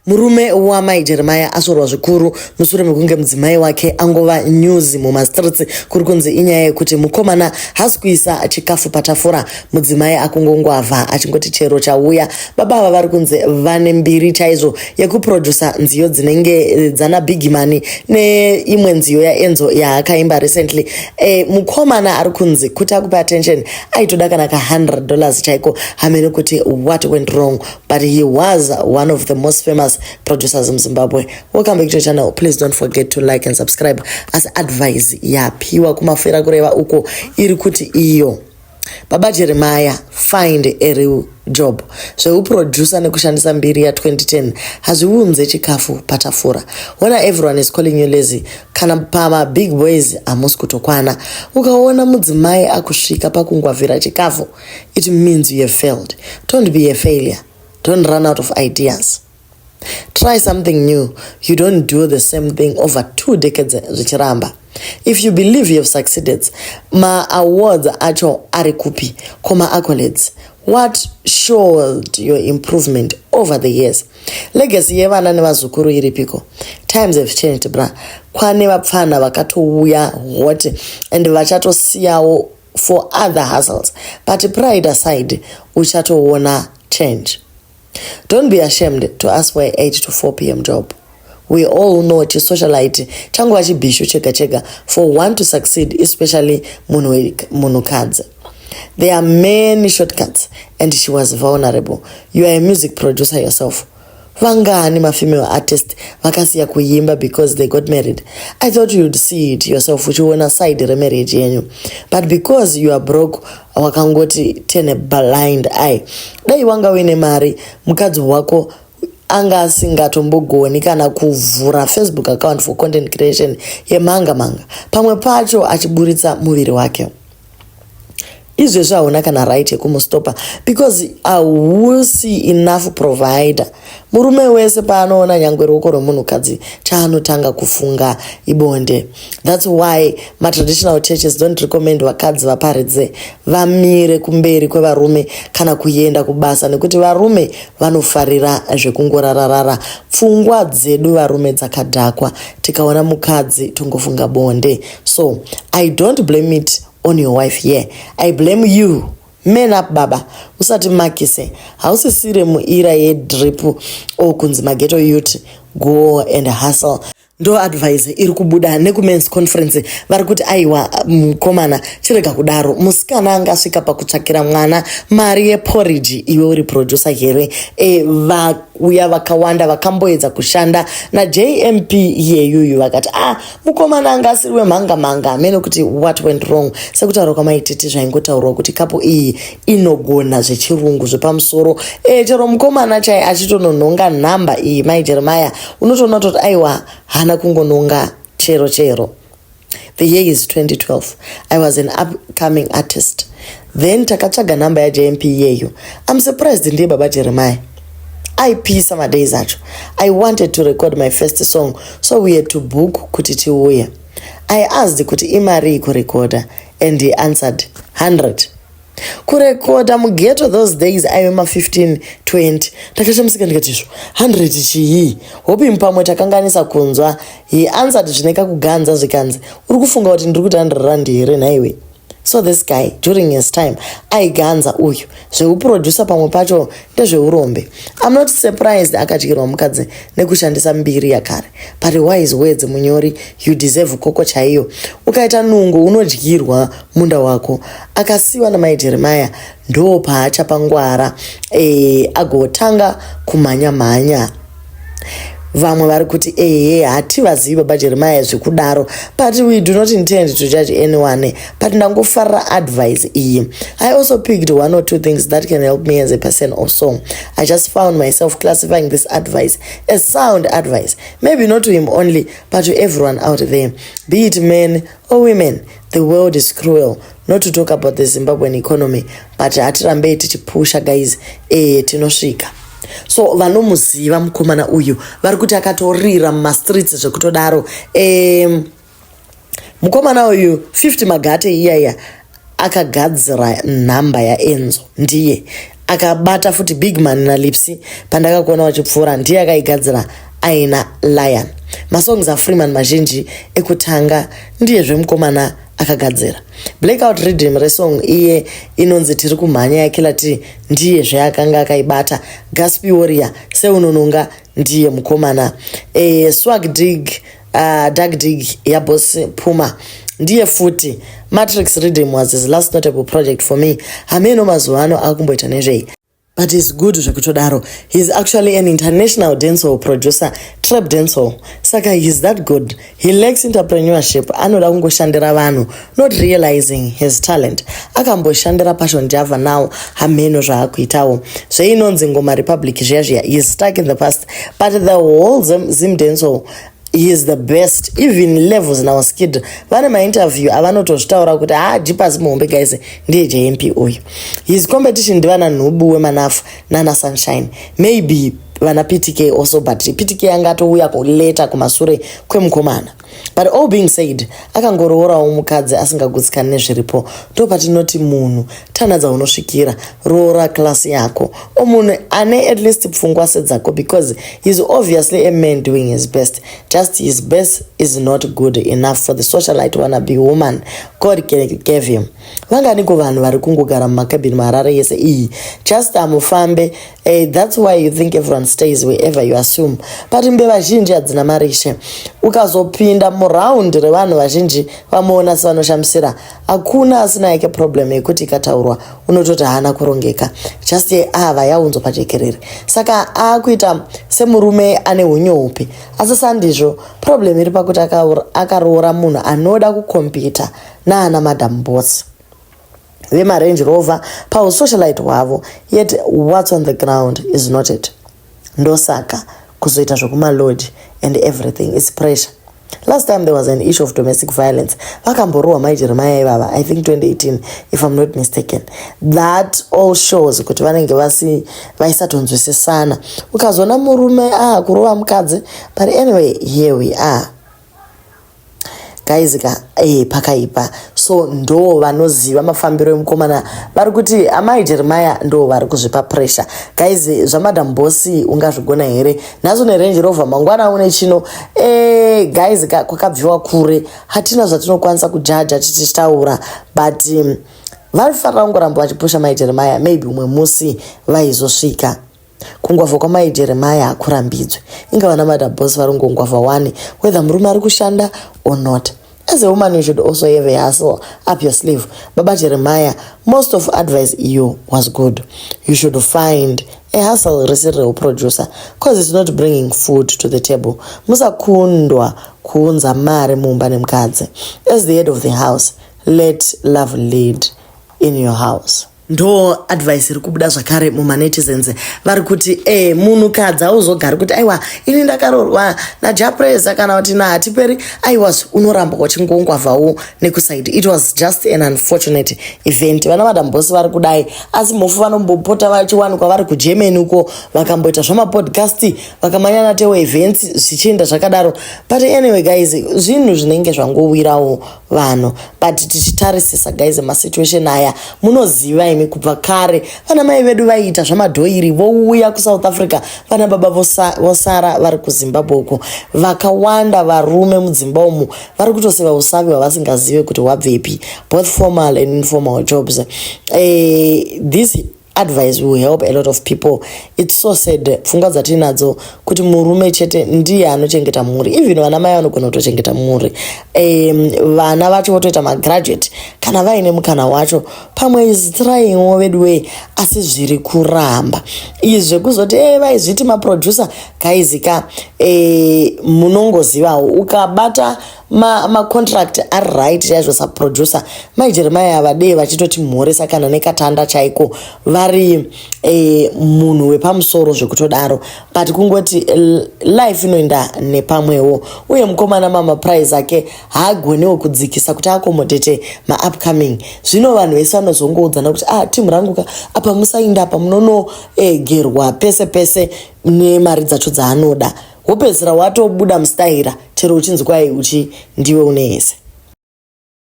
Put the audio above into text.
Murume waMai Jeremiah asvorwa zvikuru mushure mekunge mudzimai wake angova news mumastreets. Kuri kunzi inyaya yekuti mukomana haasi kuisa chikafu patafura, mudzimai akungongwavha achingoti chero chauya. Baba ava vari kunzi vane mbiri chaizvo yekuprodusa nziyo dzinenge dzana Big Money neimwe nziyo yaEnzo yaakaimba recently. Mukomana ari kunzi kuti akupe attention aitoda kana ka $100 chaiko. Hamene kuti what went wrong, but he was one of the most famous producers in Zimbabwe. Welcome back to the channel. Please don't forget to like and subscribe. As advice yapiwa kumafira kureva uko iri kuti iyo Baba Jeremiah, find a real job. Zveuproducer nekushandisa mbiri ya2010 hazviunze chikafu patafura. Wona, everyone is calling you lazy. Kana pama big boys hamusi kutokwana. Ukaona mudzimai akusvika pakungwavhira chikafu, it means you have failed. Don't be a failure. Don't run out of ideas. Try something new. You don't do the same thing over 2 decades zvichiramba. If you believe you have succeeded, ma-awards acho ari kupi? Koma accolades, what showed your improvement over the years? Legacy yevana nevazukuru iripiko? Times have changed, bra. Kwane vapfana vakatouya hot and vachatosiyawo for other hustles, but pride aside, uchatoona change. Don't be ashamed to ask for a 8 to 4 p.m. job. We all know chisocialite changova chibhishu chega chega for one to succeed, especially munhukadzi. There are many shortcuts and she was vulnerable. You are a music producer yourself. Vangani mafemale artist vakasiya kuimba because they got married? I thought you'd see it yourself uchiona side remarriage yenyu, but because you are broke, wakangoti turn a blind eye. Dai wanga uine mari, mukadzi wako anga asingatombogoni kana kuvhura Facebook account for content creation yemanga manga, pamwe pacho achiburitsa muviri wake. Izvezvi hauna kana right yekumustopa because hausi enough provider. Murume wese paanoona nyangwe ruoko rwemunhukadzi, chaanotanga kufunga ibonde. That's why matraditional churches don't recommend vakadzi vaparidze vamire kumberi kwevarume kana kuenda kubasa, nekuti varume vanofarira zvekungorararara. Pfungwa dzedu varume dzakadhakwa. Tikaona mukadzi tongofunga bonde. So I don't blame it on your wife here. I blame you. Man up, baba. Usati makise hausisire muira yedrip o kunzi maghetto youth. Go and hustle. Ndo advice iri kubuda nekumens conference. Vari kuti aiwa, mukomana, chirega kudaro. Musikana angasvika pakutsvakira mwana mari yeporridge, iwe uri producer here? Vauya vakawanda vakamboedza kushanda naJMP iyeyuyu, vakati ah, mukomana anga asiri wemhanga mhanga. Hamene kuti what went wrong. Sekutaura kwamaititi, zvaingotaurwa kuti couple iyi inogona zvechirungu zvepamusoro. Chero mukomana chai achitononhonga nhamba iyi, Mai Jeremiah, unotoona kutoti aiwa, haana kungononga chero chero. The year is 2012. I was an upcoming artist then. Takatsvaga nhamba yaJMP iyeyo. I'm surprised ndiye Baba Jeremiah. Aipisa madays acho. I wanted to record my first song, so we had to book kuti tiuye. I asked kuti imari kurekoda, and he answered 100. Kurekoda mughetto those days aive ma15 20. Ndakashamisika ndikati, izvo 100 chii? Hope pamwe takanganisa kunzwa. He answered zvine kakuganza, zvikanzi, "Uri kufunga kuti ndiri kuti 100 rand here nhaiwe?" So this guy during his time aiganza uyu. Zvekuprodusa pamwe pacho ndezveurombe. I'm not surprised akadyirwa mukadzi nekushandisa mbiri yakare. But wise words, munyori, you deserve koko chaiyo. Ukaita nungo unodyirwa munda wako. Akasiyiwa naMai Jeremiah ndo paachapangwara agotanga kumhanya-mhanya. Vamwe vari kuti ehe, hativazivi Baba Jeremiah zvekudaro, but we do not intend to judge anyone, but ndangofarira advice iyi. I also picked one or two things that can help me as a person also. I just found myself classifying this advice as sound advice, maybe not to him only, but to everyone out there, be it men or women. The world is cruel, not to talk about the Zimbabwean economy, but hatirambei tichipusha, guys. Tinosvika. So vanomuziva mukomana uyu vari kuti akatorira mumastreets zvekutodaro. Mukomana uyu 50 magate iyaya akagadzira nhamba yaEnzo, ndiye Akabata futi Big Man naLipsy, "Pandakakuona Wachipfuura" ndiye akaigadzira aina Lion. Masongs aFreeman mazhinji ekutanga ndiyezve mukomana akagadzira. Blackout Rhythm resong iye inonzi "Tiri Kumhanya" yaKiller T ndiyezve akanga akaibata. Gaspi Warrior, "Seunononga" ndiye mukomana. Swag Dig, Dark Dig yaBoss Puma ndiye futi. Matrix Rhythm was his last notable project for me. Hameno mazuva ano akumboita nezvei, but is good zvekutodaro. He's actually an international dancehall producer, trap dancehall, saka he's that good. He lacks entrepreneurship, anoda kungoshandira vanhu, not realizing his talent. Akamboshandira Passion Java, now hameno zvaakuitawo zveinonzi Ngoma Republic zviya zviya. He's stuck in the past, but the whole Zim dancehall, he is the best. Even Levels naWaskid vane mainterview avanotozvitaura kuti ha, Jipasi muhombe guys, ndiye JMP uyu. His competition ndivana Nhubu wemanafu nana Sunshine, maybe vana PTK also, but PTK angatouya kuleta kumasure kwemukomana. But all being said, akangoroorawo mukadzi asingagutsikani nezviripo. Ndo patinoti munhu tana dzaunosvikira, roora class yako o munhu ane at least pfungwa sedzako, because he's obviously a man doing his best. Just his best is not good enough for the socialite wannabe woman God gave him. Vanganiko vanhu vari kungogara mumakabhini muHarare yese iyi? Just amufambe. That's why you think everyone stays wherever you assume, but mbe vazhinji hadzina marishe. Ukazopinda muraundi revanhu vazhinji vamuona sevanoshamisira, hakuna asina yake problem yekuti ikataurwa unototi haana kurongeka. Just ava yaunzwa pajekerere, saka aakuita semurume ane unyoupi, asi sandizvo. Problem iri pakuti akaroora munhu anoda kukompita naana Madam Boss vemaRange Rover pausocialite hwavo, yet what's on the ground is not it. Ndosaka kuzoita zvokumalodge and everything is pressure. Last time there was an issue of domestic violence, vakamborohwa Mai Jeremaya ivava, I think 2018 if I'm not mistaken. That all shows kuti vanenge vasi vaisatonzwisisana. Ukazoona murume aakurova mukadzi. But anyway, here we are guys ka. Pakaipa. So ndo vanoziva mafambiro emukomana vari kuti amai Jeremaya ndo vari kuzvipa pressure. Guys, zvaMadam Boss ungazvigona here? Nhasi une Range Rover, mangwana une chino. Guys ka, kwakabviwa kure, hatina zvatinokwanisa kujaja tichitaura, but varifanira kungoramba vachipusha mai Jeremaya. Maybe umwe musi vaizosvika. Kungwavha kwamai Jeremaya hakurambidzwe. Inga vana Madam Boss vari ngongwavha 1, whether murume ari kushanda or not. As a woman, you should also have a hustle up your sleeve. Baba Jeremiah, most of advice iyo was good. You should find a hustle risiri reuproducer, cause it's not bringing food to the table. Musakundwa kuunza mari mumba nemukadzi. As the head of the house, let love lead in your house. Ndo advice iri kubuda zvakare mumanetizens. Vari kuti munhukadzi hauzogari kuti aiwa, ini ndakaroorwa naJapresa kana kuti naHatiperi. Aiwa, unoramba uchingongwavhawo nekusaidi. It was just an unfortunate event. Vana Madam Boss vari kudai, asi mhofu vanombopota vachiwanikwa vari kuGermany uko, vakamboita zvamapodcast, vakamanya natewo events, zvichienda zvakadaro. But anyway guys, zvinhu zvinenge zvangowirawo vanhu. But tichitarisisa guys, masituation aya munoziva imi, kubva kare vana mai vedu vaiita zvamadhoiri, vouya kuSouth Africa, vana baba vosara vari kuZimbabwe uko. Vakawanda varume mudzimba umu vari kutoseva usavi hwavasingazive kuti hwabvepi, both formal and informal jobs. This advice will help a lot of people. It's so sad, pfungwa dzatinadzo kuti murume chete ndiye anochengeta mhuri. Even vana mai vanogona kutochengeta mhuri, vana vacho votoita magraduate kana vaine mukana wacho. Pamwe is tryingwo vedu wei, asi zviri kuramba. Izvi zvekuzoti vaizviti maproducer, guys ka, munongozivawo ukabata macontract ma ari right chaizvo saproducer. Mai Jeremaya havadei vachitoti mhoresa kana nekatanda chaiko, vari munhu wepamusoro zvekutodaro. But kungoti life inoenda nepamwewo, uye mukomana mamaprice ake haagoniwo kudzikisa kuti accommodate maupcoming. Zvino vanhu vese vanozongoudzana kuti ah, timu rangu ka, apa musainda apa, munonogerwa pese pese nemari dzacho dzaanoda. Wopedzisira watobuda mustaira, chero uchinzi kwai uchi ndiwe une yese.